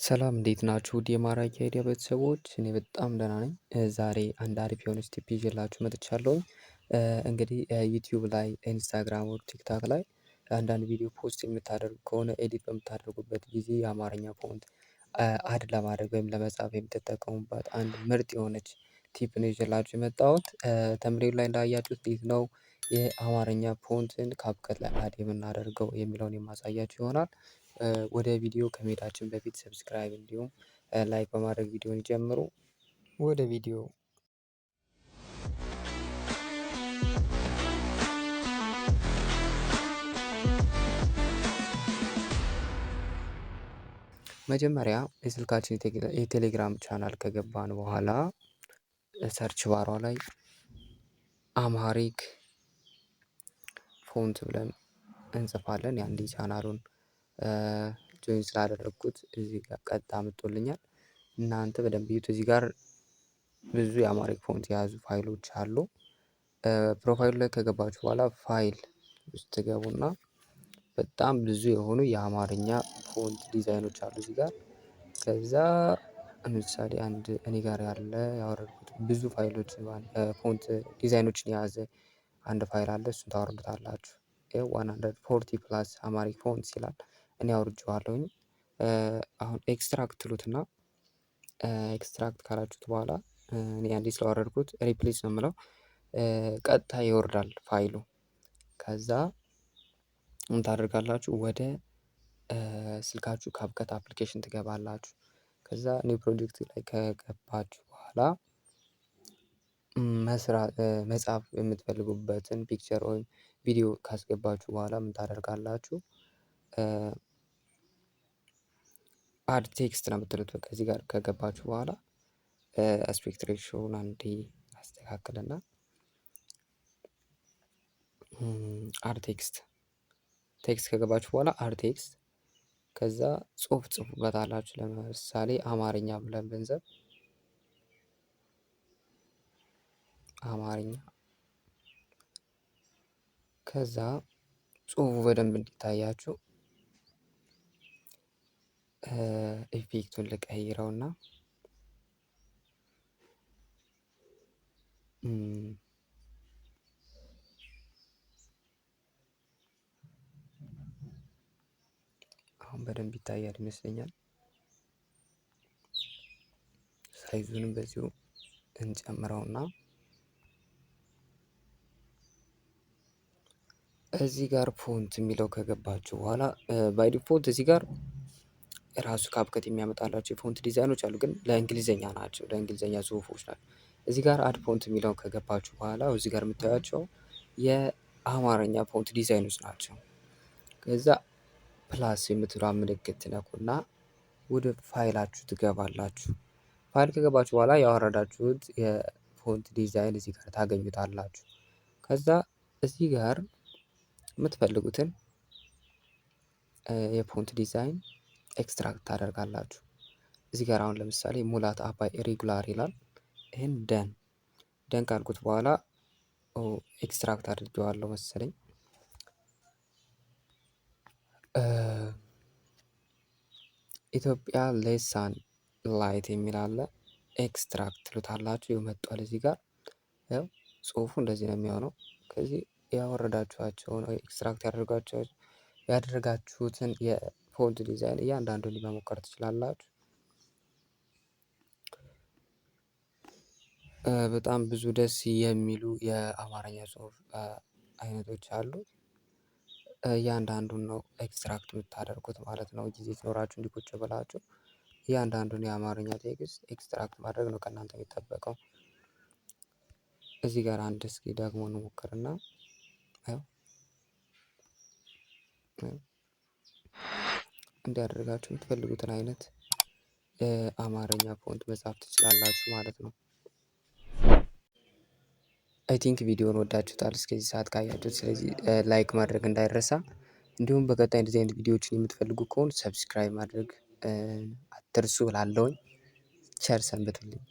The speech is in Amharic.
ሰላም እንዴት ናችሁ? ውድ የማራኪ አይዲያ ቤተሰቦች፣ እኔ በጣም ደህና ነኝ። ዛሬ አንድ አሪፍ የሆነች tip ይዤላችሁ መጥቻለሁኝ። እንግዲህ ዩቲዩብ ላይ፣ ኢንስታግራም፣ ቲክቶክ ላይ አንዳንድ ቪዲዮ post የምታደርጉ ከሆነ edit በምታደርጉበት ጊዜ የአማርኛ font add ለማድረግ ወይም ለመጻፍ የምትጠቀሙባት አንድ ምርጥ የሆነች tip ነው ይዤላችሁ የመጣሁት። Thumbnail ኡ ላይ እንዳያችሁት እንዴት ነው የአማርኛ font ን ካፕከት ላይ add የምናደርገው የሚለውን የማሳያችሁ ይሆናል። ወደ ቪዲዮ ከመሄዳችን በፊት subscribe እንዲሁም like በማድረግ ቪዲዮን ይጀምሩ። ወደ ቪዲዮ። መጀመሪያ የስልካችን የቴሌግራም ቻናል ከገባን በኋላ search bar ዋ ላይ Amharic font ብለን እንጽፋለን። የአንዴ ቻናሉን join ስላደረግኩት እዚህ ጋር ቀጥታ አምጥቶልኛል። እናንተ በደንብ እዩት። እዚህ ጋር ብዙ የ Amharic font የያዙ ፋይሎች አሉ። Profile ኡ ላይ ከገባችሁ በኋላ ፋይል ውስጥ ትገቡና በጣም ብዙ የሆኑ የአማርኛ font ዲዛይኖች አሉ እዚህ ጋር። ከዛ ለምሳሌ አንድ እኔ ጋር ያለ ያወረድኩት ብዙ ፋይሎች font ዲዛይኖችን የያዘ አንድ ፋይል አለ። እሱን ታወርዱታላችሁ። ይኸው 140 plus Amharic fonts ይላል። እኔ አውርጄዋለሁኝ። አሁን extract ትሉትና extract ካላችሁት በኋላ እኔ አንዴ ስላወረድኩት replace ነው የምለው። ቀጥታ ይወርዳል ፋይሉ። ከዛ ምን ታደርጋላችሁ? ወደ ስልካችሁ ካፕከት application ትገባላችሁ። ከዛ new project ላይ ከገባችሁ በኋላ መስራት መጻፍ የምትፈልጉበትን picture ወይም ቪዲዮ ካስገባችሁ በኋላ ምን ታደርጋላችሁ? Add text ነው የምትሉት። በቃ እዚህ ጋር ከገባችሁ በኋላ aspect ratio ውን አንዴ አስተካክልና add text፣ text ከገባችሁ በኋላ add text፣ ከዛ ጽሁፍ ጽፉበታላችሁ። ለምሳሌ አማርኛ ብለን ብንጽፍ አማርኛ፣ ከዛ ጽሁፉ በደንብ እንዲታያችሁ effect ኡን ልቀይረውና አሁን በደንብ ይታያል ይመስለኛል። Size ኡንም በዚሁ እንጨምረውና እዚህ ጋር font የሚለው ከገባችሁ በኋላ by default እዚህ ጋር ራሱ ካፕከት የሚያመጣላቸው የ font ዲዛይኖች አሉ፣ ግን ለእንግሊዘኛ ናቸው፣ ለእንግሊዘኛ ጽሁፎች ናቸው። እዚህ ጋር add font የሚለውን ከገባችሁ በኋላ እዚህ ጋር የምታዩቸው የአማርኛ font ዲዛይኖች ናቸው። ከዛ plus የምትለዋ ምልክት ትነኩና ወደ ፋይላችሁ ትገባላችሁ። ፋይል ከገባችሁ በኋላ ያወረዳችሁት የ font ዲዛይን እዚህ ጋር ታገኙታላችሁ። ከዛ እዚህ ጋር የምትፈልጉትን የ font ዲዛይን extract ታደርጋላችሁ። እዚህ ጋር አሁን ለምሳሌ ሙላት አባይ regular ይላል። ይህን done done ካልኩት በኋላ extract አድርጌዋለሁ መሰለኝ። ኢትዮጵያ ሌሳን light የሚል አለ። Extract ትሉታላችሁ። ይመጣል እዚህ ጋር ያው ጽሁፉ እንደዚህ ነው የሚሆነው። ከዚህ ያወረዳችኋቸውን extract ያደረጋችሁትን የ font ዲዛይን እያንዳንዱን መሞከር ትችላላችሁ። በጣም ብዙ ደስ የሚሉ የአማርኛ ጽሁፍ አይነቶች አሉ። እያንዳንዱን ነው extract የምታደርጉት ማለት ነው። ጊዜ ሲኖራችሁ እንዲህ ቁጭ ብላችሁ እያንዳንዱን የአማርኛ text extract ማድረግ ነው ከእናንተ የሚጠበቀው። እዚህ ጋር አንድ እስኪ ደግሞ እንሞክርና እንዲያደርጋችሁ የምትፈልጉትን አይነት የአማርኛ font መጻፍ ትችላላችሁ ማለት ነው። I think ቪዲዮን ወዳችሁታል እስከዚህ ሰዓት ካያችሁት፣ ስለዚህ like ማድረግ እንዳይረሳ። እንዲሁም በቀጣይ እንደዚህ አይነት ቪዲዮዎችን የምትፈልጉ ከሆኑ subscribe ማድረግ አትርሱ እላለሁኝ። ቸር ሰንብቱልኝ።